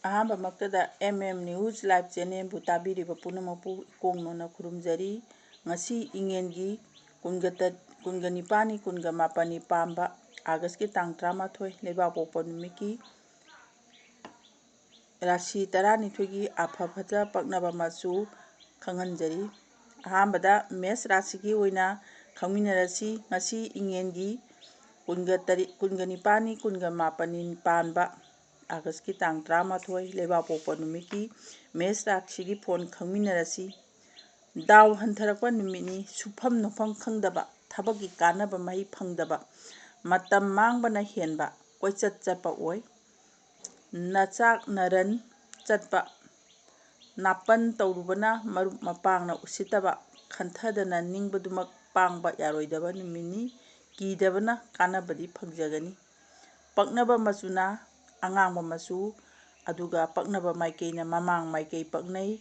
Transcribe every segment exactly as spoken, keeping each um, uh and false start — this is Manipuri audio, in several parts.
ꯑꯍꯥꯟꯕꯃꯛꯇꯗ M M News Live Channelꯕꯨ ꯇꯥꯕꯤꯔꯤꯕ ꯄꯨꯝꯅꯃꯛꯄꯨ ꯏꯀꯣꯡ ꯅꯣꯟꯅ ꯈꯨꯔꯨꯝꯖꯔꯤ꯫ ꯉꯁꯤ ꯏꯉꯦꯟꯒꯤ ꯀꯨꯟꯒ ꯇ-, ꯀꯨꯟꯒ ꯅꯤꯄꯥꯜꯅꯤ, ꯀꯨꯟꯒ ꯃꯥꯄꯜꯅꯤ ꯄꯥꯟꯕ, ꯑꯥꯒꯁꯀꯤ ꯇꯥꯡ ꯇꯔꯥꯃꯥꯊꯣꯏ, ꯂꯩꯕꯥꯛꯄꯣꯛꯄ ꯅꯨꯃꯤꯠꯀꯤ ꯔꯥꯁꯤ ꯇꯔꯥꯅꯤꯊꯣꯏꯒꯤ ꯑꯐ ꯐꯠꯇ ꯄꯛꯅꯕ ꯃꯆꯨ ꯈꯪꯍꯟꯖꯔꯤ꯫ ꯑꯍꯥꯟꯕꯗ ꯃꯦꯁ ꯔꯥꯁꯤꯒꯤ ꯑꯣꯏꯅ ꯈꯪꯃꯤꯟꯅꯔꯁꯤ꯫ ꯉꯁꯤ ꯏꯉꯦꯟꯒꯤ ꯀꯨꯟꯒ ꯇꯔꯦꯠ, ꯀꯨꯟꯒ ꯅꯤꯄꯥꯜꯅꯤ, ꯀꯨꯟꯒ ꯃꯥꯄꯜꯅꯤ ꯄꯥꯟꯕ, ꯑꯥꯒꯁꯀꯤ ꯇꯥꯡ ꯇꯔꯥꯃꯥꯊꯣꯏ, ꯂꯩꯕꯥꯛꯄꯣꯛꯄ ꯅꯨꯃꯤꯠꯀꯤ ꯃꯦꯁ ꯔꯥꯁꯤꯒꯤ ꯐꯣꯟ ꯈꯪꯃꯤꯟꯅꯔꯁꯤ꯫ ꯗꯥꯎ ꯍꯟꯊꯔꯛꯄ ꯅꯨꯃꯤꯠꯅꯤ꯫ ꯁꯨꯐꯝ ꯅꯣꯝꯐꯝ ꯈꯪꯗꯕ, ꯊꯕꯛꯀꯤ ꯀꯥꯟꯅꯕ ꯃꯍꯩ ꯐꯪꯗꯕ, ꯃꯇꯝ ꯃꯥꯡꯕꯅ ꯍꯦꯟꯕ, ꯀꯣꯏꯆꯠ ꯆꯠꯄ ꯑꯣꯏ꯫ ꯅꯆꯥꯛ ꯅꯔꯟ ꯆꯠꯄ, ꯅꯥꯄꯟ ꯇꯧꯔꯨꯕꯅ ꯃꯔꯨꯞ ꯃꯄꯥꯡꯅ ꯎꯁꯤꯠꯇꯕ, ꯈꯟꯊꯗꯅ ꯅꯤꯡꯕꯗꯨꯃꯛ ꯄꯥꯡꯕ ꯌꯥꯔꯣꯏꯗꯕ ꯅꯨꯃꯤꯠꯅꯤ꯫ ꯀꯤꯗꯕꯅ ꯀꯥꯟꯅꯕꯗꯤ ꯐꯪꯖꯒꯅꯤ꯫ ꯄꯛꯅꯕ ꯃꯆꯨꯅ ꯑꯉꯥꯡꯕ ꯃꯆꯨ, ꯑꯗꯨꯒ ꯄꯛꯅꯕ ꯃꯥꯏꯀꯩꯅ ꯃꯃꯥꯡ ꯃꯥꯏꯀꯩ ꯄꯛꯅꯩ꯫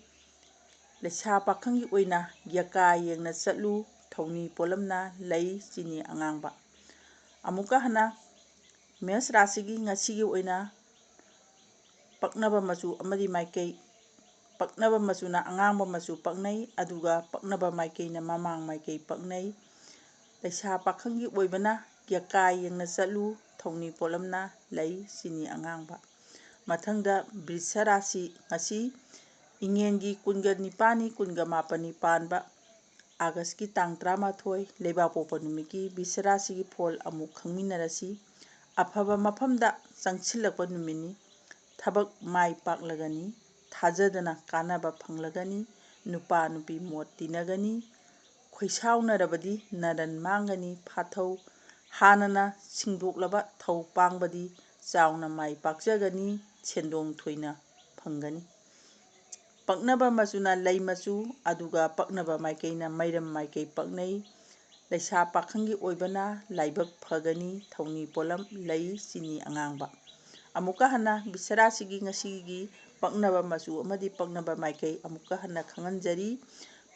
ꯂꯩꯁꯥ ꯄꯥꯈꯪꯒꯤ ꯑꯣꯏꯅ ꯌꯀꯥ ꯌꯦꯡꯅ ꯆꯠꯂꯨ, ꯊꯧꯅꯤ ꯄꯣꯠꯂꯝꯅ ꯂꯩ ꯆꯤꯅꯤ ꯑꯉꯥꯡꯕ꯫ ꯑꯃꯨꯛꯀ ꯍꯟꯅ ꯃꯦꯁ ꯔꯥꯁꯤꯒꯤ ꯉꯁꯤꯒꯤ ꯑꯣꯏꯅ ꯄꯛꯅꯕ ꯃꯆꯨ ꯑꯃꯗꯤ ꯃꯥꯏꯀꯩ, ꯄꯛꯅꯕ ꯃꯆꯨꯅ ꯑꯉꯥꯡꯕ ꯃꯆꯨ ꯄꯛꯅꯩ, ꯑꯗꯨꯒ ꯄꯛꯅꯕ ꯃꯥꯏꯀꯩꯅ ꯃꯃꯥꯡ ꯃꯥꯏꯀꯩ ꯄꯛꯅꯩ꯫ ꯂꯩꯁꯥ ꯄꯥꯈꯪꯒꯤ ꯑꯣꯏꯕꯅ ꯌꯀꯥ ꯌꯦꯡꯅ ꯆꯠꯂꯨ, ꯊꯧꯅꯤ ꯄꯣꯠꯂꯝꯅ ꯂꯩ ꯆꯤꯅꯤ ꯑꯉꯥꯡꯕ꯫ ꯃꯊꯪꯗ ꯕ꯭ꯔꯤꯁ ꯔꯥꯁꯤ, ꯉꯁꯤ ꯏꯉꯦꯟꯒꯤ ꯀꯨꯟꯒ ꯅꯤꯄꯥꯜꯅꯤ, ꯀꯨꯟꯒ ꯃꯥꯄꯜꯅꯤ ꯄꯥꯟꯕ, ꯑꯥꯒꯁꯀꯤ ꯇꯥꯡ ꯇꯔꯥꯃꯥꯊꯣꯏ, ꯂꯩꯕꯥꯛꯄꯣꯛꯄ ꯅꯨꯃꯤꯠꯀꯤ ꯕ꯭ꯔꯤꯁ ꯔꯥꯁꯤꯒꯤ ꯐꯣꯜ ꯑꯃꯨꯛ ꯈꯪꯃꯤꯟꯅꯔꯁꯤ꯫ ꯑꯐꯕ ꯃꯐꯝꯗ ꯆꯪꯁꯤꯜꯂꯛꯄ ꯅꯨꯃꯤꯠꯅꯤ꯫ ꯊꯕꯛ ꯃꯥꯏ ꯄꯥꯛꯂꯒꯅꯤ꯫ ꯊꯥꯖꯗꯅ ꯀꯥꯟꯅꯕ ꯐꯪꯂꯒꯅꯤ꯫ ꯅꯨꯄꯥ ꯅꯨꯄꯤ ꯃꯣꯠ ꯇꯤꯟꯅꯒꯅꯤ꯫ ꯈꯣꯏꯁꯥꯎꯅꯔꯕꯗꯤ ꯅꯔꯟ ꯃꯥꯡꯒꯅꯤ꯫ ꯐꯥꯊꯧ ꯍꯥꯟꯅꯅ ꯁꯤꯡꯗꯣꯛꯂꯕ ꯊꯧ ꯄꯥꯡꯕꯗꯤ ꯆꯥꯎꯅ ꯃꯥꯏ ꯄꯥꯛꯆꯒꯅꯤ꯫ ꯁꯦꯟꯗꯣꯡ ꯊꯣꯏꯅ ꯐꯪꯒꯅꯤ꯫ ꯄꯛꯅꯕ ꯃꯆꯨꯅ ꯂꯩ ꯃꯆꯨ, ꯑꯗꯨꯒ ꯄꯛꯅꯕ ꯃꯥꯏꯀꯩꯅ ꯃꯩꯔꯝ ꯃꯥꯏꯀꯩ ꯄꯛꯅꯩ꯫ ꯂꯩꯁꯥ ꯄꯥꯈꯪꯒꯤ ꯑꯣꯏꯕꯅ ꯂꯥꯏꯕꯛ ꯐꯒꯅꯤ, ꯊꯧꯅꯤ ꯄꯣꯠꯂꯝ ꯂꯩ ꯆꯤꯅꯤ ꯑꯉꯥꯡꯕ꯫ ꯑꯃꯨꯛꯀ ꯍꯟꯅ ꯕ꯭ꯔꯤꯁ ꯔꯥꯁꯤꯒꯤ ꯉꯁꯤꯒꯤ ꯄꯛꯅꯕ ꯃꯆꯨ ꯑꯃꯗꯤ ꯄꯛꯅꯕ ꯃꯥꯏꯀꯩ ꯑꯃꯨꯛꯀ ꯍꯟꯅ ꯈꯪꯍꯟꯖꯔꯤ꯫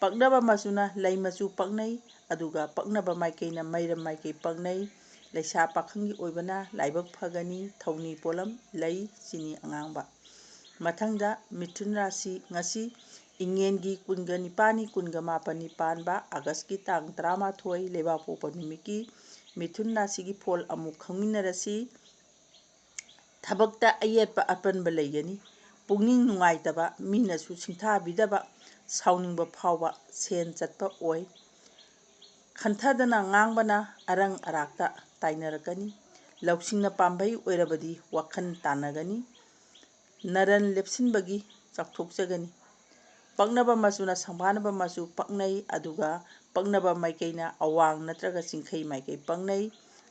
ꯄꯛꯅꯕ ꯃꯆꯨꯅ ꯂꯩ ꯃꯆꯨ ꯄꯛꯅꯩ, ꯑꯗꯨꯒ ꯄꯛꯅꯕ ꯃꯥꯏꯀꯩꯅ ꯃꯩꯔꯝ ꯃꯥꯏꯀꯩ ꯄꯛꯅꯩ꯫ ꯂꯩꯁꯥ ꯄꯥꯈꯪꯒꯤ ꯑꯣꯏꯕꯅ ꯂꯥꯏꯕꯛ ꯐꯒꯅꯤ, ꯊꯧꯅꯤ ꯄꯣꯠꯂꯝ ꯂꯩ ꯆꯤꯅꯤ ꯑꯉꯥꯡꯕ꯫ ꯃꯊꯪꯗ ꯃꯤꯊꯨꯟ ꯔꯥꯁꯤ꯫ ꯉꯁꯤ ꯏꯉꯦꯟꯒꯤ ꯀꯨꯟꯒ ꯅꯤꯄꯥꯜꯅꯤ, ꯀꯨꯟꯒ ꯃꯥꯄꯜꯅꯤ ꯄꯥꯟꯕ ꯑꯥꯒꯁꯀꯤ ꯇꯥꯡ ꯇꯔꯥꯃꯥꯊꯣꯏ, ꯂꯩꯕꯥꯛꯄꯣꯛꯄ ꯅꯨꯃꯤꯠꯀꯤ ꯃꯤꯊꯨꯟ ꯔꯥꯁꯤꯒꯤ ꯐꯣꯜ ꯑꯃꯨꯛ ꯈꯪꯃꯤꯟꯅꯔꯁꯤ꯫ ꯊꯕꯛꯇ ꯑꯌꯦꯠꯄ ꯑꯄꯟꯕ ꯂꯩꯒꯅꯤ꯫ ꯄꯨꯛꯅꯤꯡ ꯅꯨꯡꯉꯥꯏꯇꯕ, ꯃꯤꯅꯁꯨ ꯁꯤꯡꯊꯥꯕꯤꯗꯕ, ꯁꯥꯎꯅꯤꯡꯕ ꯐꯥꯎꯕ, ꯁꯦꯟ ꯆꯠꯄ ꯑꯣꯏ꯫ ꯈꯟꯊꯗꯅ ꯉꯥꯡꯕꯅ ꯑꯔꯪ ꯑꯔꯥꯛꯇ ꯇꯥꯏꯅꯔꯛꯀꯅꯤ꯫ ꯂꯧꯁꯤꯡꯅ ꯄꯥꯝꯕꯩ ꯑꯣꯏꯔꯕꯗꯤ ꯋꯥꯈꯜ ꯇꯥꯟꯅꯒꯅꯤ꯫ ꯅꯔꯟ ꯂꯦꯞꯁꯤꯟꯕꯒꯤ ꯆꯥꯎꯊꯣꯛꯆꯒꯅꯤ꯫ ꯄꯛꯅꯕ ꯃꯆꯨꯅ ꯁꯪꯕꯥꯅꯕ ꯃꯆꯨ ꯄꯛꯅꯩ, ꯑꯗꯨꯒ ꯄꯛꯅꯕ ꯃꯥꯏꯀꯩꯅ ꯑꯋꯥꯡ ꯅꯠꯇ꯭ꯔꯒ ꯆꯤꯡꯈꯩ ꯃꯥꯏꯀꯩ ꯄꯛꯅꯩ꯫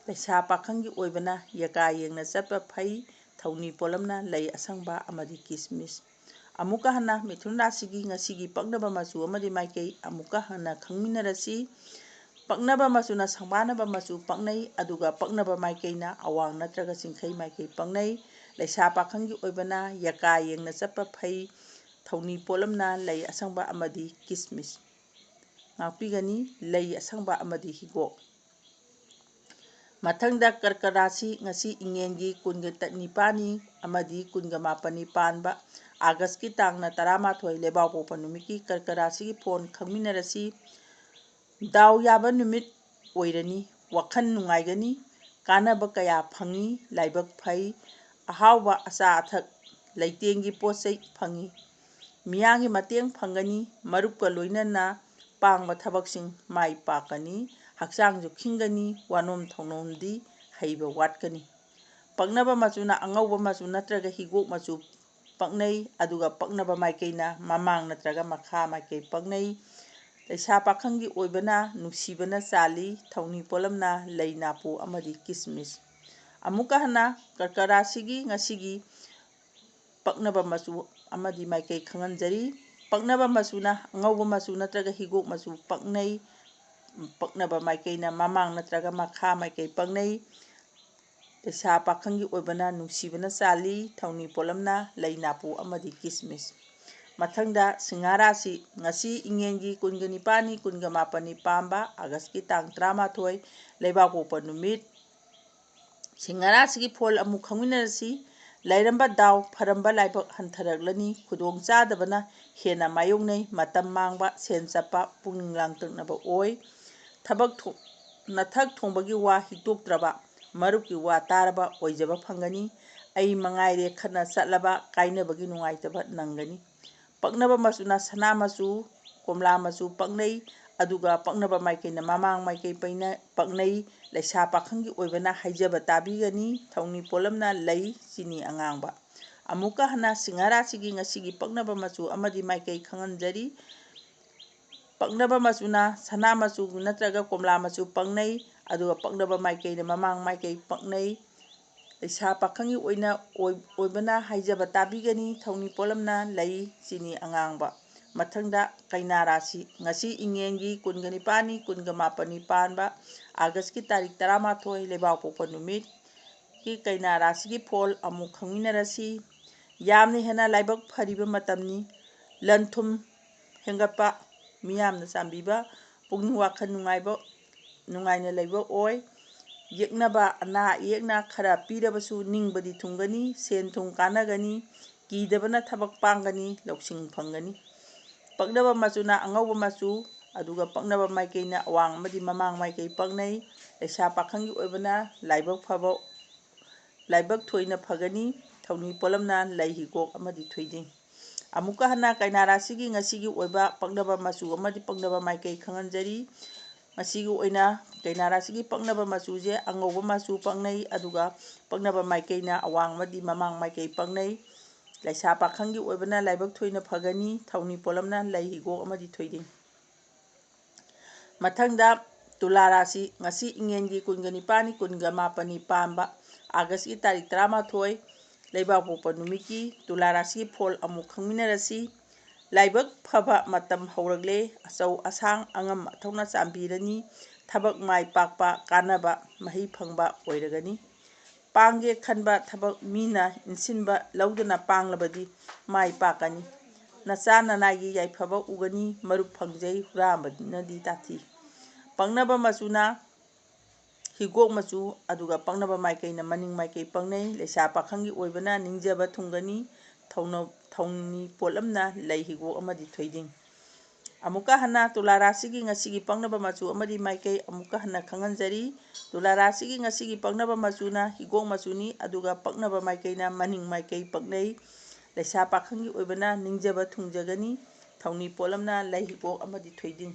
ꯂꯩꯁꯥ ꯄꯥꯈꯪꯒꯤ ꯑꯣꯏꯕꯅ ꯌꯦꯀꯥ ꯌꯦꯡꯅ ꯆꯠꯄ ꯐꯩ꯫ ꯊꯧꯅꯤ ꯄꯣꯠꯂꯝꯅ ꯂꯩ ꯑꯁꯪꯕ ꯑꯃꯗꯤ ꯀꯤꯁꯃꯤꯁ꯫ ꯑꯃꯨꯛꯀ ꯍꯟꯅ ꯃꯤꯊꯨꯟ ꯔꯥꯁꯤꯒꯤ ꯉꯁꯤꯒꯤ ꯄꯛꯅꯕ ꯃꯆꯨ ꯑꯃꯗꯤ ꯃꯥꯏꯀꯩ ꯑꯃꯨꯛꯀ ꯍꯟꯅ ꯈꯪꯃꯤꯟꯅꯔꯁꯤ꯫ ꯄꯛꯅꯕ ꯃꯆꯨꯅ ꯁꯪꯕꯥꯅꯕ ꯃꯆꯨ ꯄꯛꯅꯩ, ꯑꯗꯨꯒ ꯄꯛꯅꯕ ꯃꯥꯏꯀꯩꯅ ꯑꯋꯥꯡ ꯅꯠꯇ꯭ꯔꯒ ꯆꯤꯡꯈꯩ ꯃꯥꯏꯀꯩ ꯄꯛꯅꯩ꯫ ꯂꯩꯁꯥ ꯄꯥꯈꯪꯒꯤ ꯑꯣꯏꯕꯅ ꯌꯦꯀꯥ ꯌꯦꯡꯅ ꯆꯠꯄ ꯐꯩ꯫ ꯊꯧꯅꯤ ꯄꯣꯠꯂꯝꯅ ꯂꯩ ꯑꯁꯪꯕ ꯑꯃꯗꯤ ꯀꯤꯁꯃꯤꯁ ꯉꯥꯛꯄꯤꯒꯅꯤ, ꯂꯩ ꯑꯁꯪꯕ ꯑꯃꯗꯤ ꯍꯤꯒꯣꯛ꯫ ꯃꯊꯪꯗ ꯀꯔꯀ ꯔꯥꯁꯤ꯫ ꯉꯁꯤ ꯏꯉꯦꯟꯒꯤ ꯀꯨꯟꯒ ꯅꯤꯄꯥꯜꯅꯤ ꯑꯃꯗꯤ ꯀꯨꯟꯒ ꯃꯥꯄꯜꯅꯤ ꯄꯥꯟꯕ ꯑꯥꯒꯁꯀꯤ ꯇꯥꯡꯅ ꯇꯔꯥꯃꯥꯊꯣꯏ, ꯂꯩꯕꯥꯛꯄꯣꯛꯄ ꯅꯨꯃꯤꯠꯀꯤ ꯀꯔꯀ ꯔꯥꯁꯤꯒꯤ ꯐꯣꯟ ꯈꯪꯃꯤꯟꯅꯔꯁꯤ꯫ ꯗꯥꯎ ꯌꯥꯕ ꯅꯨꯃꯤꯠ ꯑꯣꯏꯔꯅꯤ꯫ ꯋꯥꯈꯜ ꯅꯨꯡꯉꯥꯏꯒꯅꯤ꯫ ꯀꯥꯟꯅꯕ ꯀꯌꯥ ꯐꯪꯏ꯫ ꯂꯥꯏꯕꯛ ꯐꯩ꯫ ꯑꯍꯥꯎꯕ ꯑꯆꯥ ꯑꯊꯛ, ꯂꯩꯇꯦꯡꯒꯤ ꯄꯣꯠ ꯆꯩ ꯐꯪꯏ꯫ ꯃꯤꯌꯥꯝꯒꯤ ꯃꯇꯦꯡ ꯐꯪꯒꯅꯤ꯫ ꯃꯔꯨꯞꯀ ꯂꯣꯏꯅꯅ ꯄꯥꯡꯕ ꯊꯕꯛꯁꯤꯡ ꯃꯥꯏ ꯄꯥꯛꯀꯅꯤ꯫ ꯍꯛꯆꯥꯡꯁꯨ ꯈꯤꯡꯒꯅꯤ꯫ ꯋꯥꯅꯣꯝ ꯊꯧꯅꯣꯝꯗꯤ ꯍꯩꯕ ꯋꯥꯠꯀꯅꯤ꯫ ꯄꯛꯅꯕ ꯃꯆꯨꯅ ꯑꯉꯧꯕ ꯃꯆꯨ ꯅꯠꯇ꯭ꯔꯒ ꯍꯤꯒꯣꯛ ꯃꯆꯨ ꯄꯛꯅꯩ, ꯑꯗꯨꯒ ꯄꯛꯅꯕ ꯃꯥꯏꯀꯩꯅ ꯃꯃꯥꯡ ꯅꯠꯇ꯭ꯔꯒ ꯃꯈꯥ ꯃꯥꯏꯀꯩ ꯄꯛꯅꯩ꯫ ꯂꯩꯁꯥ ꯄꯥꯈꯪꯒꯤ ꯑꯣꯏꯕꯅ ꯅꯨꯡꯁꯤꯕꯅ ꯆꯥꯜꯂꯤ, ꯊꯧꯅꯤ ꯄꯣꯠꯂꯝꯅ ꯂꯩ ꯅꯥꯄꯨ ꯑꯃꯗꯤ ꯀꯤꯁꯃꯤꯁ꯫ ꯑꯃꯨꯛꯀ ꯍꯟꯅ ꯀꯔꯀ ꯔꯥꯁꯤꯒꯤ ꯉꯁꯤꯒꯤ ꯄꯛꯅꯕ ꯃꯆꯨ ꯑꯃꯗꯤ ꯃꯥꯏꯀꯩ ꯈꯪꯍꯟꯖꯔꯤ꯫ ꯄꯛꯅꯕ ꯃꯆꯨꯅ ꯑꯉꯧꯕ ꯃꯆꯨ ꯅꯠꯇ꯭ꯔꯒ ꯍꯤꯒꯣꯛ ꯃꯆꯨ ꯄꯛꯅꯩ꯫ ꯄꯛꯅꯕ ꯃꯥꯏꯀꯩꯅ ꯃꯃꯥꯡ ꯅꯠꯇ꯭ꯔꯒ ꯃꯈꯥ ꯃꯥꯏꯀꯩ ꯄꯛꯅꯩ꯫ ꯂꯩꯁꯥ ꯄꯥꯈꯪꯒꯤ ꯑꯣꯏꯕꯅ ꯅꯨꯡꯁꯤꯕꯅ ꯆꯥꯜꯂꯤ, ꯊꯧꯅꯤ ꯄꯣꯠꯂꯝꯅ ꯂꯩ ꯅꯥꯄꯨ ꯑꯃꯗꯤ ꯀꯤꯁꯃꯤꯁ꯫ ꯃꯊꯪꯗ ꯁꯤꯡꯍꯥ ꯔꯥꯁꯤ꯫ ꯉꯁꯤ ꯏꯉꯦꯟꯒꯤ ꯀꯨꯟꯒ ꯅꯤꯄꯥꯜꯅꯤ, ꯀꯨꯟꯒ ꯃꯥꯄꯜꯅꯤ ꯄꯥꯟꯕ ꯑꯥꯒꯁꯀꯤ ꯇꯥꯡ ꯇꯔꯥꯃꯥꯊꯣꯏ, ꯂꯩꯕꯥꯛꯄꯣꯛꯄ ꯅꯨꯃꯤꯠ꯫ ꯁꯤꯡꯍ ꯔꯥꯁꯤꯒꯤ ꯐꯣꯜ ꯑꯃꯨꯛ ꯈꯪꯃꯤꯟꯅꯔꯁꯤ꯫ ꯂꯩꯔꯝꯕ ꯗꯥꯎ, ꯐꯔꯝꯕ ꯂꯥꯏꯕꯛ ꯍꯟꯊꯔꯛꯂꯅꯤ꯫ ꯈꯨꯗꯣꯡ ꯆꯥꯗꯕꯅ ꯍꯦꯟꯅ ꯃꯥꯌꯣꯛꯅꯩ꯫ ꯃꯇꯝ ꯃꯥꯡꯕ, ꯁꯦꯟ ꯆꯠꯄ, ꯄꯨꯛꯅꯤꯡ ꯂꯥꯡꯇꯛꯅꯕ ꯑꯣꯏ꯫ ꯊꯕꯛ ꯊꯣ-, ꯅꯊꯛ ꯊꯣꯡꯕꯒꯤ ꯋꯥ ꯍꯤꯛꯇꯣꯛꯇ꯭ꯔꯕ, ꯃꯔꯨꯞꯀꯤ ꯋꯥ ꯇꯥꯔꯕ ꯑꯣꯏꯖꯕ ꯐꯪꯒꯅꯤ꯫ ꯑꯩ ꯃꯉꯥꯏꯔꯦ ꯈꯠꯅ ꯆꯠꯂꯕ, ꯀꯥꯏꯅꯕꯒꯤ ꯅꯨꯡꯉꯥꯏꯇꯕ ꯅꯪꯒꯅꯤ꯫ ꯄꯛꯅꯕ ꯃꯆꯨꯅ ꯁꯅꯥ ꯃꯆꯨ, ꯀꯣꯝꯂꯥ ꯃꯆꯨ ꯄꯛꯅꯩ, ꯑꯗꯨꯒ ꯄꯛꯅꯕ ꯃꯥꯏꯀꯩꯅ ꯃꯃꯥꯡ ꯃꯥꯏꯀꯩ ꯄꯩꯅ-, ꯄꯛꯅꯩ꯫ ꯂꯩꯁꯥ ꯄꯥꯈꯪꯒꯤ ꯑꯣꯏꯕꯅ ꯍꯥꯏꯖꯕ ꯇꯥꯕꯤꯒꯅꯤ꯫ ꯊꯧꯅꯤ ꯄꯣꯠꯂꯝꯅ ꯂꯩ, ꯆꯤꯅꯤ ꯑꯉꯥꯡꯕ꯫ ꯑꯃꯨꯛꯀ ꯍꯟꯅ ꯁꯤꯡꯍ ꯔꯥꯁꯤꯒꯤ ꯉꯁꯤꯒꯤ ꯄꯛꯅꯕ ꯃꯆꯨ ꯑꯃꯗꯤ ꯃꯥꯏꯀꯩ ꯈꯪꯍꯟꯖꯔꯤ꯫ ꯄꯛꯅꯕ ꯃꯆꯨꯅ ꯁꯅꯥ ꯃꯆꯨ ꯅꯠꯇ꯭ꯔꯒ ꯀꯣꯝꯂꯥ ꯃꯆꯨ ꯄꯛꯅꯩ, ꯑꯗꯨꯒ ꯄꯛꯅꯕ ꯃꯥꯏꯀꯩꯅ ꯃꯃꯥꯡ ꯃꯥꯏꯀꯩ ꯄꯛꯅꯩ꯫ ꯂꯩꯁꯥ ꯄꯥꯈꯪꯒꯤ ꯑꯣꯏꯅ ꯑꯣꯏ-, ꯑꯣꯏꯕꯅ ꯍꯥꯏꯖꯕ ꯇꯥꯕꯤꯒꯅꯤ꯫ ꯊꯧꯅꯤ ꯄꯣꯠꯂꯝꯅ ꯂꯩ, ꯆꯤꯅꯤ ꯑꯉꯥꯡꯕ꯫ ꯃꯊꯪꯗ ꯀꯩꯅꯥ ꯔꯥꯁꯤ꯫ ꯉꯁꯤ ꯏꯉꯦꯟꯒꯤ ꯀꯨꯟꯒ ꯅꯤꯄꯥꯜꯅꯤ, ꯀꯨꯟꯒ ꯃꯥꯄꯜꯅꯤ ꯄꯥꯟꯕ, ꯑꯥꯒꯁꯀꯤ ꯇꯥꯔꯤꯛ ꯇꯔꯥꯃꯥꯊꯣꯏ, ꯂꯩꯕꯥꯛꯄꯣꯛꯄ ꯅꯨꯃꯤꯠꯀꯤ ꯀꯩꯅꯥ ꯔꯥꯁꯤꯒꯤ ꯐꯣꯜ ꯑꯃꯨꯛ ꯈꯪꯃꯤꯟꯅꯔꯁꯤ꯫ ꯌꯥꯝꯅ ꯍꯦꯟꯅ ꯂꯥꯏꯕꯛ ꯐꯔꯤꯕ ꯃꯇꯝꯅꯤ꯫ ꯂꯟ ꯊꯨꯝ ꯍꯦꯟꯒꯠꯄ, ꯃꯤꯌꯥꯝꯅ ꯆꯥꯟꯕꯤꯕ, ꯄꯨꯛꯅꯤꯡ ꯋꯥꯈꯜ ꯅꯨꯡꯉꯥꯏꯕ, ꯅꯨꯡꯉꯥꯏꯅ ꯂꯩꯕ ꯑꯣꯏ꯫ ꯌꯦꯛꯅꯕ ꯑꯅꯥ ꯑꯌꯦꯛꯅ ꯈꯔ ꯄꯤꯔꯕꯁꯨ ꯅꯤꯡꯕꯗꯤ ꯊꯨꯡꯒꯅꯤ, ꯁꯦꯟ ꯊꯨꯝ ꯀꯥꯟꯅꯒꯅꯤ, ꯀꯤꯗꯕꯅ ꯊꯕꯛ ꯄꯥꯡꯒꯅꯤ, ꯂꯧꯁꯤꯡ ꯐꯪꯒꯅꯤ꯫ ꯄꯛꯅꯕ ꯃꯆꯨꯅ ꯑꯉꯧꯕ ꯃꯆꯨ, ꯑꯗꯨꯒ ꯄꯛꯅꯕ ꯃꯥꯏꯀꯩꯅ ꯑꯋꯥꯡ ꯑꯃꯗꯤ ꯃꯃꯥꯡ ꯃꯥꯏꯀꯩ ꯄꯛꯅꯩ꯫ ꯂꯩꯁꯥ ꯄꯥꯈꯪꯒꯤ ꯑꯣꯏꯕꯅ ꯂꯥꯏꯕꯛ ꯐꯕ, ꯂꯥꯏꯕꯛ ꯊꯣꯏꯅ ꯐꯒꯅꯤ꯫ ꯊꯧꯅꯤ ꯄꯣꯠꯂꯝꯅ ꯂꯩ, ꯍꯤꯒꯣꯛ ꯑꯃꯗꯤ ꯊꯣꯏꯗꯤꯡ꯫ ꯑꯃꯨꯛꯀ ꯍꯟꯅ ꯀꯩꯅꯥ ꯔꯥꯁꯤꯒꯤ ꯉꯁꯤꯒꯤ ꯑꯣꯏꯕ ꯄꯛꯅꯕ ꯃꯆꯨ ꯑꯃꯗꯤ ꯄꯛꯅꯕ ꯃꯥꯏꯀꯩ ꯈꯪꯍꯟꯖꯔꯤ꯫ ꯃꯁꯤꯒꯤ ꯑꯣꯏꯅ ꯀꯩꯅꯥ ꯔꯥꯁꯤꯒꯤ ꯄꯛꯅꯕ ꯃꯆꯨꯁꯦ ꯑꯉꯧꯕ ꯃꯆꯨ ꯄꯛꯅꯩ, ꯑꯗꯨꯒ ꯄꯛꯅꯕ ꯃꯥꯏꯀꯩꯅ ꯑꯋꯥꯡ ꯑꯃꯗꯤ ꯃꯃꯥꯡ ꯃꯥꯏꯀꯩ ꯄꯛꯅꯩ꯫ ꯂꯩꯁꯥ ꯄꯥꯈꯪꯒꯤ ꯑꯣꯏꯕꯅ ꯂꯥꯏꯕꯛ ꯊꯣꯏꯅ ꯐꯒꯅꯤ꯫ ꯊꯧꯅꯤ ꯄꯣꯠꯂꯝꯅ ꯂꯩ, ꯍꯤꯒꯣꯛ ꯑꯃꯗꯤ ꯊꯣꯏꯗꯤꯡ꯫ ꯃꯊꯪꯗ ꯇꯨꯂꯥ ꯔꯥꯁꯤ꯫ ꯉꯁꯤ ꯏꯉꯦꯟꯒꯤ ꯀꯨꯟꯒ ꯅꯤꯄꯥꯜꯅꯤ, ꯀꯨꯟꯒ ꯃꯥꯄꯜꯅꯤ ꯄꯥꯟꯕ, ꯑꯥꯒꯁꯀꯤ ꯇꯥꯔꯤꯛ ꯇꯔꯥꯃꯥꯊꯣꯏ, ꯂꯩꯕꯥꯛꯄꯣꯛꯄ ꯅꯨꯃꯤꯠꯀꯤ ꯇꯨꯂꯥ ꯔꯥꯁꯤꯒꯤ ꯐꯣꯜ ꯑꯃꯨꯛ ꯈꯪꯃꯤꯟꯅꯔꯁꯤ꯫ ꯂꯥꯏꯕꯛ ꯐꯕ ꯃꯇꯝ ꯍꯧꯔꯛꯂꯦ꯫ ꯑꯆꯧ ꯑꯁꯥꯡ ꯑꯉꯝ ꯑꯊꯧꯅ ꯆꯥꯟꯕꯤꯔꯅꯤ꯫ ꯊꯕꯛ ꯃꯥꯏ ꯄꯥꯛꯄ, ꯀꯥꯟꯅꯕ, ꯃꯍꯩ ꯐꯪꯕ ꯑꯣꯏꯔꯒꯅꯤ꯫ ꯄꯥꯡꯒꯦ ꯈꯟꯕ ꯊꯕꯛ ꯃꯤꯅ ꯏꯟꯁꯤꯟꯕ ꯂꯧꯗꯨꯅ ꯄꯥꯡꯂꯕꯗꯤ ꯃꯥꯏ ꯄꯥꯛꯀꯅꯤ꯫ ꯅꯆꯥ ꯅꯅꯥꯏꯒꯤ ꯌꯥꯏꯐꯕ ꯎꯒꯅꯤ꯫ ꯃꯔꯨꯞ ꯐꯪꯖꯩ, ꯍꯨꯔꯥꯟꯕꯅꯗꯤ ꯇꯥꯊꯤ꯫ ꯄꯛꯅꯕ ꯃꯆꯨꯅ ꯍꯤꯒꯣꯛ ꯃꯆꯨ, ꯑꯗꯨꯒ ꯄꯛꯅꯕ ꯃꯥꯏꯀꯩꯅ ꯃꯅꯤꯡ ꯃꯥꯏꯀꯩ ꯄꯛꯅꯩ꯫ ꯂꯩꯁꯥ ꯄꯥꯈꯪꯒꯤ ꯑꯣꯏꯕꯅ ꯅꯤꯡꯖꯕ ꯊꯨꯡꯒꯅꯤ, ꯊꯧꯅ-, ꯊꯧꯅꯤ ꯄꯣꯠꯂꯝꯅ ꯂꯩ ꯍꯤꯒꯣꯛ ꯑꯃꯗꯤ ꯊꯣꯏꯗꯤꯡ꯫ ꯑꯃꯨꯛꯀ ꯍꯟꯅ ꯇꯨꯂꯥ ꯔꯥꯁꯤꯒꯤ ꯉꯁꯤꯒꯤ ꯄꯛꯅꯕ ꯃꯆꯨ ꯑꯃꯗꯤ ꯃꯥꯏꯀꯩ ꯑꯃꯨꯛꯀ ꯍꯟꯅ ꯈꯪꯍꯟꯖꯔꯤ꯫ ꯇꯨꯂꯥ ꯔꯥꯁꯤꯒꯤ ꯉꯁꯤꯒꯤ ꯄꯛꯅꯕ ꯃꯆꯨꯅ ꯍꯤꯒꯣꯛ ꯃꯆꯨꯅꯤ, ꯑꯗꯨꯒ ꯄꯛꯅꯕ ꯃꯥꯏꯀꯩꯅ ꯃꯅꯤꯡ ꯃꯥꯏꯀꯩ ꯄꯛꯅꯩ꯫ ꯂꯩꯁꯥ ꯄꯥꯈꯪꯒꯤ ꯑꯣꯏꯕꯅ ꯅꯤꯡꯖꯕ ꯊꯨꯡꯖꯒꯅꯤ, ꯊꯧꯅꯤ ꯄꯣꯠꯂꯝꯅ ꯂꯩ ꯍꯤꯒꯣꯛ ꯑꯃꯗꯤ ꯊꯣꯏꯗꯤꯡ꯫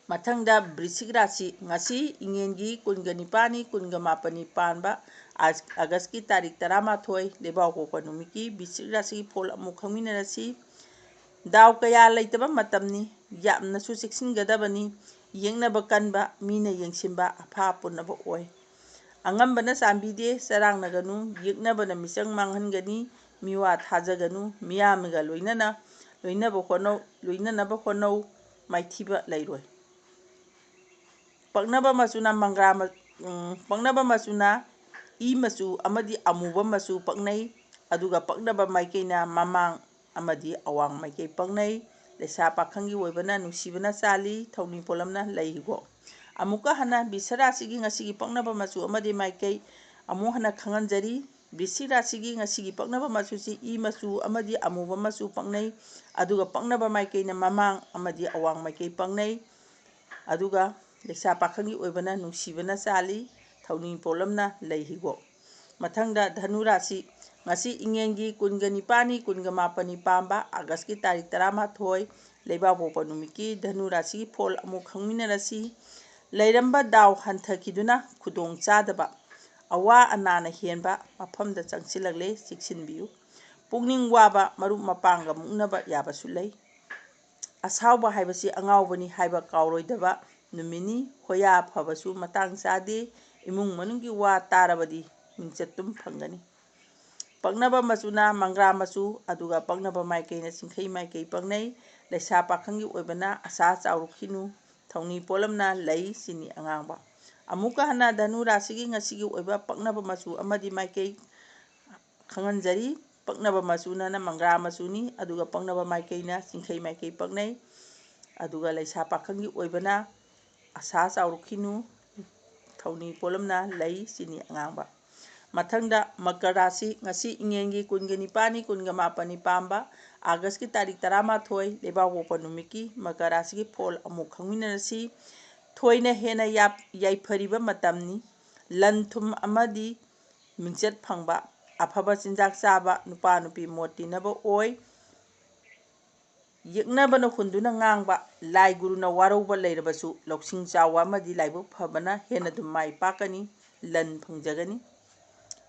ꯃꯊꯪꯗ ꯕ꯭ꯔꯤꯁꯤꯛ ꯔꯥꯁꯤ, ꯉꯁꯤ ꯏꯉꯦꯟꯒꯤ ꯀꯨꯟꯒ ꯅꯤꯄꯥꯜꯅꯤ, ꯀꯨꯟꯒ ꯃꯥꯄꯜꯅꯤ ꯄꯥꯟꯕ ꯑꯥꯁ-, ꯑꯥꯒꯁꯀꯤ ꯇꯥꯔꯤꯛ ꯇꯔꯥꯃꯥꯊꯣꯏ, ꯂꯩꯕꯥꯛꯄꯣꯛꯄ ꯅꯨꯃꯤꯠꯀꯤ ꯕ꯭ꯔꯤꯁꯤꯛ ꯔꯥꯁꯤꯒꯤ ꯐꯣꯜ ꯑꯃꯨꯛ ꯈꯪꯃꯤꯟꯅꯔꯁꯤ꯫ ꯗꯥꯎ ꯀꯌꯥ ꯂꯩꯇꯕ ꯃꯇꯝꯅꯤ, ꯌꯥꯝꯅꯁꯨ ꯆꯦꯛꯁꯤꯟꯒꯗꯕꯅꯤ꯫ ꯌꯦꯛꯅꯕ ꯀꯟꯕ, ꯃꯤꯅ ꯌꯦꯡꯁꯤꯟꯕ, ꯑꯐꯥ ꯄꯨꯅꯕ ꯑꯣꯏ꯫ ꯑꯉꯝꯕꯅ ꯆꯥꯟꯕꯤꯗꯦ, ꯆꯔꯥꯡꯅꯒꯅꯨ, ꯌꯦꯛꯅꯕꯅ ꯃꯤꯆꯪ ꯃꯥꯡꯍꯟꯒꯅꯤ, ꯃꯤꯋꯥ ꯊꯥꯖꯒꯅꯨ, ꯃꯤꯌꯥꯝꯒ ꯂꯣꯏꯅꯅ, ꯂꯣꯏꯅꯕ ꯍꯣꯠꯅꯧ, ꯂꯣꯏꯅꯅꯕ ꯍꯣꯠꯅꯧ, ꯃꯥꯏꯊꯤꯕ ꯂꯩꯔꯣꯏ꯫ ꯄꯛꯅꯕ ꯃꯆꯨꯅ ꯃꯪꯒ꯭ꯔꯥ ꯃ-, ꯎꯝ, ꯄꯛꯅꯕ ꯃꯆꯨꯅ ꯏ ꯃꯆꯨ ꯑꯃꯗꯤ ꯑꯃꯨꯕ ꯃꯆꯨ ꯄꯛꯅꯩ, ꯑꯗꯨꯒ ꯄꯛꯅꯕ ꯃꯥꯏꯀꯩꯅ ꯃꯃꯥꯡ ꯑꯃꯗꯤ ꯑꯋꯥꯡ ꯃꯥꯏꯀꯩ ꯄꯛꯅꯩ꯫ ꯂꯩꯁꯥ ꯄꯥꯈꯪꯒꯤ ꯑꯣꯏꯕꯅ ꯅꯨꯡꯁꯤꯕꯅ ꯆꯥꯜꯂꯤ, ꯊꯧꯅꯤ ꯄꯣꯠꯂꯝꯅ ꯂꯩ ꯍꯤꯒꯣꯛ꯫ ꯑꯃꯨꯛꯀ ꯍꯟꯅ ꯕꯤꯁ ꯔꯥꯁꯤꯒꯤ ꯉꯁꯤꯒꯤ ꯄꯛꯅꯕ ꯃꯆꯨ ꯑꯃꯗꯤ ꯃꯥꯏꯀꯩ ꯑꯃꯨꯛ ꯍꯟꯅ ꯈꯪꯍꯟꯖꯔꯤ꯫ ꯕꯤꯁꯤꯛ ꯔꯥꯁꯤꯒꯤ ꯉꯁꯤꯒꯤ ꯄꯛꯅꯕ ꯃꯆꯨꯁꯤ ꯏ ꯃꯆꯨ ꯑꯃꯗꯤ ꯑꯃꯨꯕ ꯃꯆꯨ ꯄꯛꯅꯩ, ꯑꯗꯨꯒ ꯄꯛꯅꯕ ꯃꯥꯏꯀꯩꯅ ꯃꯃꯥꯡ ꯑꯃꯗꯤ ꯑꯋꯥꯡ ꯃꯥꯏꯀꯩ ꯄꯛꯅꯩ, ꯑꯗꯨꯒ ꯂꯩꯁꯥ ꯄꯥꯈꯪꯒꯤ ꯑꯣꯏꯕꯅ ꯅꯨꯡꯁꯤꯕꯅ ꯆꯥꯜꯂꯤ, ꯊꯧꯅꯤ ꯄꯣꯠꯂꯝꯅ ꯂꯩ ꯍꯤꯒꯣꯛ꯫ ꯃꯊꯪꯗ ꯙꯅꯨ ꯔꯥꯁꯤ, ꯉꯁꯤ ꯏꯉꯦꯟꯒꯤ ꯀꯨꯟꯒ ꯅꯤꯄꯥꯜꯅꯤ, ꯀꯨꯟꯒ ꯃꯥꯄꯜꯅꯤ ꯄꯥꯟꯕ ꯑꯥꯒꯁꯀꯤ ꯇꯥꯔꯤꯛ ꯇꯔꯥꯃꯥꯊꯣꯏ, ꯂꯩꯕꯥꯛꯄꯣꯛꯄ ꯅꯨꯃꯤꯠꯀꯤ ꯙꯅꯨ ꯔꯥꯁꯤꯒꯤ ꯐꯣꯜ ꯑꯃꯨꯛ ꯈꯪꯃꯤꯟꯅꯔꯁꯤ꯫ ꯂꯩꯔꯝꯕ ꯗꯥꯎ ꯍꯟꯊꯈꯤꯗꯨꯅ ꯈꯨꯗꯣꯡ ꯆꯥꯗꯕ, ꯑꯋꯥ ꯑꯅꯥꯅ ꯍꯦꯟꯕ ꯃꯐꯝꯗ ꯆꯪꯁꯤꯜꯂꯛꯂꯦ, ꯆꯦꯛꯁꯤꯟꯕꯤꯌꯨ꯫ ꯄꯨꯛꯅꯤꯡ ꯋꯥꯕ, ꯃꯔꯨꯞ ꯃꯄꯥꯡꯒ ꯃꯨꯛꯅꯕ ꯌꯥꯕꯁꯨ ꯂꯩ꯫ ꯑꯁꯥꯎꯕ ꯍꯥꯏꯕꯁꯤ ꯑꯉꯥꯎꯕꯅꯤ ꯍꯥꯏꯕ ꯀꯥꯎꯔꯣꯏꯗꯕ ꯅꯨꯃꯤꯠꯅꯤ꯫ ꯍꯣꯌꯥ ꯐꯕꯁꯨ ꯃꯇꯥꯡ ꯆꯥꯗꯦ꯫ ꯏꯃꯨꯡ ꯃꯅꯨꯡꯒꯤ ꯋꯥ ꯇꯥꯔꯕꯗꯤ ꯃꯤꯡꯆꯠꯇꯨꯝ ꯐꯪꯒꯅꯤ꯫ ꯄꯛꯅꯕ ꯃꯆꯨꯅ ꯃꯪꯒ꯭ꯔꯥ ꯃꯆꯨ, ꯑꯗꯨꯒ ꯄꯛꯅꯕ ꯃꯥꯏꯀꯩꯅ ꯆꯤꯡꯈꯩ ꯃꯥꯏꯀꯩ ꯄꯛꯅꯩ꯫ ꯂꯩꯁꯥ ꯄꯥꯈꯪꯒꯤ ꯑꯣꯏꯕꯅ ꯑꯁꯥ ꯆꯥꯎꯔꯛꯈꯤꯅꯨ꯫ ꯊꯧꯅꯤ ꯄꯣꯠꯂꯝꯅ ꯂꯩ ꯆꯤꯅꯤ ꯑꯉꯥꯡꯕ꯫ ꯑꯃꯨꯛꯀ ꯍꯟꯅ ꯙꯅꯨ ꯔꯥꯁꯤꯒꯤ ꯉꯁꯤꯒꯤ ꯑꯣꯏꯕ ꯄꯛꯅꯕ ꯃꯆꯨ ꯑꯃꯗꯤ ꯃꯥꯏꯀꯩ ꯈꯪꯍꯟꯖꯔꯤ꯫ ꯄꯛꯅꯕ ꯃꯆꯨꯅꯅ ꯃꯪꯒ꯭ꯔꯥ ꯃꯆꯨꯅꯤ, ꯑꯗꯨꯒ ꯄꯛꯅꯕ ꯃꯥꯏꯀꯩꯅ ꯆꯤꯡꯈꯩ ꯃꯥꯏꯀꯩ ꯄꯛꯅꯩ꯫ ꯑꯗꯨꯒ ꯂꯩꯁꯥ ꯄꯥꯈꯪꯒꯤ ꯑꯣꯏꯕꯅ ꯑꯁꯥ ꯆꯥꯎꯔꯛꯈꯤꯅꯨ, ꯊꯧꯅꯤ ꯄꯣꯠꯂꯝꯅ ꯂꯩ ꯆꯤꯅꯤ ꯑꯉꯥꯡꯕ꯫ ꯃꯊꯪꯗ ꯃꯀꯔ ꯔꯥꯁꯤ, ꯉꯁꯤ ꯏꯉꯦꯟꯒꯤ ꯀꯨꯟꯒ ꯅꯤꯄꯥꯜꯅꯤ, ꯀꯨꯟꯒ ꯃꯥꯄꯜꯅꯤ ꯄꯥꯟꯕ, ꯑꯥꯒꯁꯀꯤ ꯇꯥꯔꯤꯛ ꯇꯔꯥꯃꯥꯊꯣꯏ, ꯂꯩꯕꯥꯛꯄꯣꯛꯄ ꯅꯨꯃꯤꯠꯀꯤ ꯃꯀꯔ ꯔꯥꯁꯤꯒꯤ ꯐꯣꯜ ꯑꯃꯨꯛ ꯈꯪꯃꯤꯟꯅꯔꯁꯤ꯫ ꯊꯣꯏꯅ ꯍꯦꯟꯅ ꯌꯥꯞ-, ꯌꯥꯏꯐꯔꯤꯕ ꯃꯇꯝꯅꯤ꯫ ꯂꯟ ꯊꯨꯝ ꯑꯃꯗꯤ ꯃꯤꯡꯆꯠ ꯐꯪꯕ, ꯑꯐꯕ ꯆꯤꯟꯖꯥꯛ ꯆꯥꯕ, ꯅꯨꯄꯥ ꯅꯨꯄꯤ ꯃꯣꯠ ꯇꯤꯟꯅꯕ ꯑꯣꯏ꯫ ꯌꯦꯛꯅꯕꯅ ꯍꯨꯟꯗꯨꯅ ꯉꯥꯡꯕ, ꯂꯥꯏ ꯒꯨꯔꯨꯅ ꯋꯥꯔꯧꯕ ꯂꯩꯔꯕꯁꯨ ꯂꯧꯁꯤꯡ ꯆꯥꯎꯕ ꯑꯃꯗꯤ ꯂꯥꯏꯕꯛ ꯐꯕꯅ ꯍꯦꯟꯅ ꯑꯗꯨꯝ ꯃꯥꯏ ꯄꯥꯛꯀꯅꯤ, ꯂꯟ ꯐꯪꯖꯒꯅꯤ꯫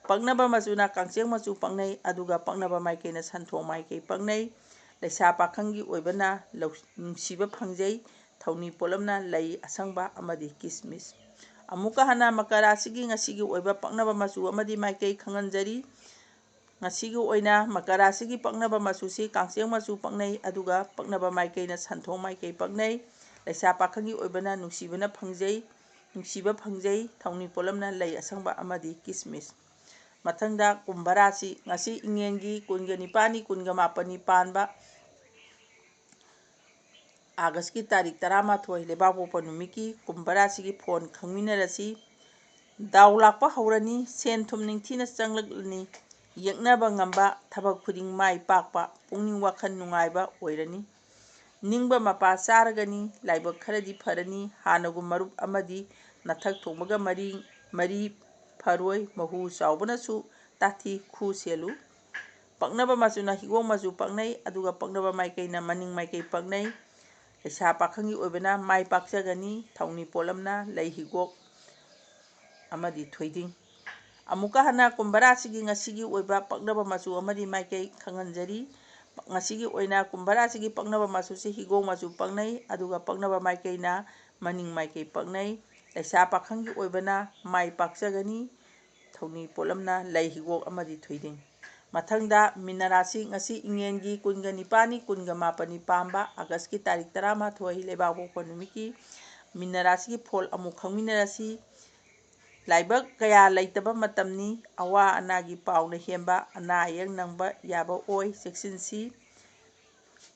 ꯄꯛꯅꯕ ꯃꯆꯨꯅ ꯀꯥꯡꯆꯦꯡ ꯃꯆꯨ ꯄꯛꯅꯩ, ꯑꯗꯨꯒ ꯄꯛꯅꯕ ꯃꯥꯏꯀꯩꯅ ꯁꯟꯊꯣꯡ ꯃꯥꯏꯀꯩ ꯄꯛꯅꯩ꯫ ꯂꯩꯁꯥ ꯄꯥꯈꯪꯒꯤ ꯑꯣꯏꯕꯅ ꯂꯧ-, ꯅꯨꯡꯁꯤꯕ ꯐꯪꯖꯩ, ꯊꯧꯅꯤ ꯄꯣꯠꯂꯝꯅ ꯂꯩ ꯑꯁꯪꯕ ꯑꯃꯗꯤ ꯀꯤꯁꯃꯤꯁ꯫ ꯑꯃꯨꯛꯀ ꯍꯟꯅ ꯃꯀꯔ ꯔꯥꯁꯤꯒꯤ ꯉꯁꯤꯒꯤ ꯑꯣꯏꯕ ꯄꯛꯅꯕ ꯃꯆꯨ ꯑꯃꯗꯤ ꯃꯥꯏꯀꯩ ꯈꯪꯍꯟꯖꯔꯤ꯫ ꯉꯁꯤꯒꯤ ꯑꯣꯏꯅ ꯃꯀꯔ ꯔꯥꯁꯤꯒꯤ ꯄꯛꯅꯕ ꯃꯆꯨꯁꯤ ꯀꯥꯡꯆꯦꯡ ꯃꯆꯨ ꯄꯛꯅꯩ, ꯑꯗꯨꯒ ꯄꯛꯅꯕ ꯃꯥꯏꯀꯩꯅ ꯁꯟꯊꯣꯡ ꯃꯥꯏꯀꯩ ꯄꯛꯅꯩ꯫ ꯂꯩꯁꯥ ꯄꯥꯈꯪꯒꯤ ꯑꯣꯏꯕꯅ ꯅꯨꯡꯁꯤꯕꯅ ꯐꯪꯖꯩ, ꯅꯨꯡꯁꯤꯕ ꯐꯪꯖꯩ, ꯊꯧꯅꯤ ꯄꯣꯠꯂꯝꯅ ꯂꯩ ꯑꯁꯪꯕ ꯑꯃꯗꯤ ꯀꯤꯁꯃꯤꯁ꯫ ꯃꯊꯪꯗ ꯀꯨꯝꯚ ꯔꯥꯁꯤ, ꯉꯁꯤ ꯏꯉꯦꯟꯒꯤ ꯀꯨꯟꯒ ꯅꯤꯄꯥꯜꯅꯤ, ꯀꯨꯟꯒ ꯃꯥꯄꯜꯅꯤ ꯄꯥꯟꯕ, ꯑꯥꯒꯁꯀꯤ ꯇꯥꯔꯤꯛ ꯇꯔꯥꯃꯥꯊꯣꯏ, ꯂꯩꯕꯥꯛꯄꯣꯛꯄ ꯅꯨꯃꯤꯠꯀꯤ ꯀꯨꯝꯚ ꯔꯥꯁꯤꯒꯤ ꯐꯣꯟ ꯈꯪꯃꯤꯟꯅꯔꯁꯤ꯫ ꯗꯥꯎ ꯂꯥꯛꯄ ꯍꯧꯔꯅꯤ, ꯁꯦꯟ ꯊꯨꯝ ꯅꯤꯡꯊꯤꯅ ꯆꯪꯂꯛꯂꯅꯤ, ꯌꯦꯛꯅꯕ ꯉꯝꯕ, ꯊꯕꯛ ꯈꯨꯗꯤꯡ ꯃꯥꯏ ꯄꯥꯛꯄ, ꯄꯨꯛꯅꯤꯡ ꯋꯥꯈꯜ ꯅꯨꯡꯉꯥꯏꯕ ꯑꯣꯏꯔꯅꯤ꯫ ꯅꯤꯡꯕ ꯃꯄꯥ ꯆꯥꯔꯒꯅꯤ, ꯂꯥꯏꯕꯛ ꯈꯔꯗꯤ ꯐꯔꯅꯤ, ꯍꯥꯟꯅꯒꯨꯝ ꯃꯔꯨꯞ ꯑꯃꯗꯤ ꯅꯊꯛ ꯊꯣꯡꯕꯒ ꯃꯔꯤ, ꯃꯔꯤ ꯐꯔꯣꯏ, ꯃꯍꯨ ꯆꯥꯎꯕꯅꯁꯨ ꯇꯥꯊꯤ ꯈꯨ ꯁꯦꯜꯂꯨ꯫ ꯄꯛꯅꯕ ꯃꯆꯨꯅ ꯍꯤꯒꯣꯛ ꯃꯆꯨ ꯄꯛꯅꯩ, ꯑꯗꯨꯒ ꯄꯛꯅꯕ ꯃꯥꯏꯀꯩꯅ ꯃꯅꯤꯡ ꯃꯥꯏꯀꯩ ꯄꯛꯅꯩ꯫ ꯂꯩꯁꯥ ꯄꯥꯈꯪꯒꯤ ꯑꯣꯏꯕꯅ ꯃꯥꯏ ꯄꯥꯛꯆꯒꯅꯤ, ꯊꯧꯅꯤ ꯄꯣꯠꯂꯝꯅ ꯂꯩ ꯍꯤꯒꯣꯛ ꯑꯃꯗꯤ ꯊꯣꯏꯗꯤꯡ꯫ ꯑꯃꯨꯛꯀ ꯍꯟꯅ ꯀꯨꯝꯚ ꯔꯥꯁꯤꯒꯤ ꯉꯁꯤꯒꯤ ꯑꯣꯏꯕ ꯄꯛꯅꯕ ꯃꯆꯨ ꯑꯃꯗꯤ ꯃꯥꯏꯀꯩ ꯈꯪꯍꯟꯖꯔꯤ꯫ ꯉꯁꯤꯒꯤ ꯑꯣꯏꯅ ꯀꯨꯝꯚ ꯔꯥꯁꯤꯒꯤ ꯄꯛꯅꯕ ꯃꯆꯨꯁꯤ ꯍꯤꯒꯣꯛ ꯃꯆꯨ ꯄꯛꯅꯩ, ꯑꯗꯨꯒ ꯄꯛꯅꯕ ꯃꯥꯏꯀꯩꯅ ꯃꯅꯤꯡ ꯃꯥꯏꯀꯩ ꯄꯛꯅꯩ꯫ ꯂꯩꯁꯥ ꯄꯥꯈꯪꯒꯤ ꯑꯣꯏꯕꯅ ꯃꯥꯏ ꯄꯥꯛꯆꯒꯅꯤ, ꯊꯧꯅꯤ ꯄꯣꯠꯂꯝꯅ ꯂꯩ ꯍꯤꯒꯣꯛ ꯑꯃꯗꯤ ꯊꯣꯏꯗꯤꯡ꯫ ꯃꯊꯪꯗ ꯃꯤꯅ ꯔꯥꯁꯤ, ꯉꯁꯤ ꯏꯉꯦꯟꯒꯤ ꯀꯨꯟꯒ ꯅꯤꯄꯥꯜꯅꯤ, ꯀꯨꯟꯒ ꯃꯥꯄꯜꯅꯤ ꯄꯥꯟꯕ, ꯑꯥꯒꯁꯀꯤ ꯇꯥꯔꯤꯛ ꯇꯔꯥꯃꯥꯊꯣꯏ, ꯂꯩꯕꯥꯛꯄꯣꯛꯄ ꯅꯨꯃꯤꯠꯀꯤ ꯃꯤꯅ ꯔꯥꯁꯤꯒꯤ ꯐꯣꯜ ꯑꯃꯨꯛ ꯈꯪꯃꯤꯟꯅꯔꯁꯤ꯫ ꯂꯥꯏꯕꯛ ꯀꯌꯥ ꯂꯩꯇꯕ ꯃꯇꯝꯅꯤ, ꯑꯋꯥ ꯑꯅꯥꯒꯤ ꯄꯥꯎꯅ ꯍꯦꯟꯕ, ꯑꯅꯥ ꯑꯌꯦꯛ ꯅꯪꯕ ꯌꯥꯕ ꯑꯣꯏ, ꯆꯦꯛꯁꯤꯟꯁꯤ꯫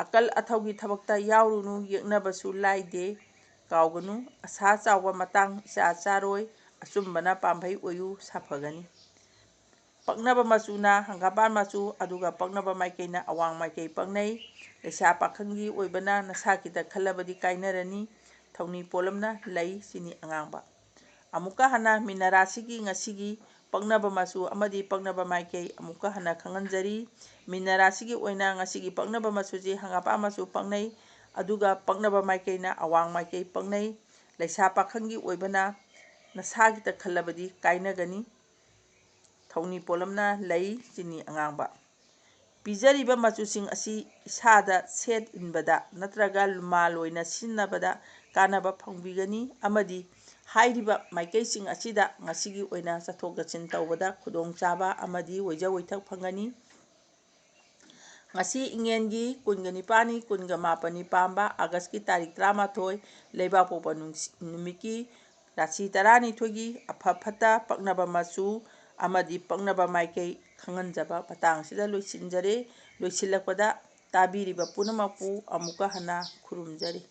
ꯑꯀꯜ ꯑꯊꯧꯒꯤ ꯊꯕꯛꯇ ꯌꯥꯎꯔꯨꯅꯨ, ꯌꯦꯛꯅꯕꯁꯨ ꯂꯥꯏꯗꯦ꯫ ꯀꯥꯎꯒꯅꯨ, ꯑꯁꯥ ꯆꯥꯎꯕ ꯃꯇꯥꯡ ꯏꯆꯥ ꯆꯥꯔꯣꯏ꯫ ꯑꯆꯨꯝꯕꯅ ꯄꯥꯝꯕꯩ ꯑꯣꯏꯌꯨ, ꯁꯥꯐꯒꯅꯤ꯫ ꯄꯛꯅꯕ ꯃꯆꯨꯅ ꯍꯪꯒꯥꯝꯄꯥꯟ ꯃꯆꯨ, ꯑꯗꯨꯒ ꯄꯛꯅꯕ ꯃꯥꯏꯀꯩꯅ ꯑꯋꯥꯡ ꯃꯥꯏꯀꯩ ꯄꯛꯅꯩ꯫ ꯂꯩꯁꯥ ꯄꯥꯈꯪꯒꯤ ꯑꯣꯏꯕꯅ ꯅꯁꯥꯒꯤꯗ ꯈꯜꯂꯕꯗꯤ ꯀꯥꯏꯅꯔꯅꯤ꯫ ꯊꯧꯅꯤ ꯄꯣꯠꯂꯝꯅ ꯂꯩ, ꯆꯤꯅꯤ ꯑꯉꯥꯡꯕ꯫ ꯑꯃꯨꯛꯀ ꯍꯟꯅ ꯃꯤꯅ ꯔꯥꯁꯤꯒꯤ ꯉꯁꯤꯒꯤ ꯄꯛꯅꯕ ꯃꯆꯨ ꯑꯃꯗꯤ ꯄꯛꯅꯕ ꯃꯥꯏꯀꯩ ꯑꯃꯨꯛꯀ ꯍꯟꯅ ꯈꯪꯍꯟꯖꯔꯤ꯫ ꯃꯤꯅ ꯔꯥꯁꯤꯒꯤ ꯑꯣꯏꯅ ꯉꯁꯤꯒꯤ ꯄꯛꯅꯕ ꯃꯆꯨꯁꯤ ꯍꯪꯒꯥꯝꯄꯥꯟ ꯃꯆꯨ ꯄꯛꯅꯩ, ꯑꯗꯨꯒ ꯄꯛꯅꯕ ꯃꯥꯏꯀꯩꯅ ꯑꯋꯥꯡ ꯃꯥꯏꯀꯩ ꯄꯛꯅꯩ꯫ ꯂꯩꯁꯥ ꯄꯥꯈꯪꯒꯤ ꯑꯣꯏꯕꯅ ꯅꯁꯥꯒꯤꯗ ꯈꯜꯂꯕꯗꯤ ꯀꯥꯏꯅꯒꯅꯤ꯫ ꯊꯧꯅꯤ ꯄꯣꯠꯂꯝꯅ ꯂꯩ, ꯆꯤꯅꯤ ꯑꯉꯥꯡꯕ꯫ ꯄꯤꯖꯔꯤꯕ ꯃꯆꯨꯁꯤꯡ ꯑꯁꯤ ꯏꯁꯥꯗ ꯁꯦꯠ ꯏꯟꯕꯗ ꯅꯠꯇ꯭ꯔꯒ ꯂꯨꯃꯥ ꯂꯣꯏꯅ ꯁꯤꯖꯤꯟꯅꯕꯗ ꯀꯥꯟꯅꯕ ꯐꯪꯕꯤꯒꯅꯤ ꯑꯃꯗꯤ ꯍꯥꯏꯔꯤꯕ ꯃꯥꯏꯀꯩꯁꯤꯡ ꯑꯁꯤꯗ ꯉꯁꯤꯒꯤ ꯑꯣꯏꯅ ꯆꯠꯊꯣꯛ ꯆꯠꯁꯤꯟ ꯇꯧꯕꯗ ꯈꯨꯗꯣꯡꯆꯥꯕ ꯑꯃꯗꯤ ꯑꯣꯏꯖ ꯑꯣꯏꯊꯛ ꯐꯪꯒꯅꯤ꯫ ꯉꯁꯤ ꯏꯉꯦꯟꯒꯤ ꯀꯨꯟꯒ ꯅꯤꯄꯥꯜꯅꯤ, ꯀꯨꯟꯒ ꯃꯥꯄꯜꯅꯤ ꯄꯥꯟꯕ ꯑꯥꯒꯁꯀꯤ ꯇꯥꯔꯤꯛ ꯇꯔꯥꯃꯥꯊꯣꯏ, ꯂꯩꯕꯥꯛꯄꯣꯛꯄ ꯅꯨꯡꯁꯤ-, ꯅꯨꯃꯤꯠꯀꯤ ꯔꯥꯁꯤ ꯇꯔꯥꯅꯤꯊꯣꯏꯒꯤ ꯑꯐ ꯐꯠꯇ, ꯄꯛꯅꯕ ꯃꯆꯨ ꯑꯃꯗꯤ ꯄꯛꯅꯕ ꯃꯥꯏꯀꯩ ꯈꯪꯍꯟꯖꯕ ꯃꯇꯥꯡꯁꯤꯗ ꯂꯣꯏꯁꯤꯟꯖꯔꯦ꯫ ꯂꯣꯏꯁꯤꯜꯂꯛꯄꯗ ꯇꯥꯕꯤꯔꯤꯕ ꯄꯨꯝꯅꯃꯛꯄꯨ ꯑꯃꯨꯛꯀ ꯍꯟꯅ ꯈꯨꯔꯨꯝꯖꯔꯤ꯫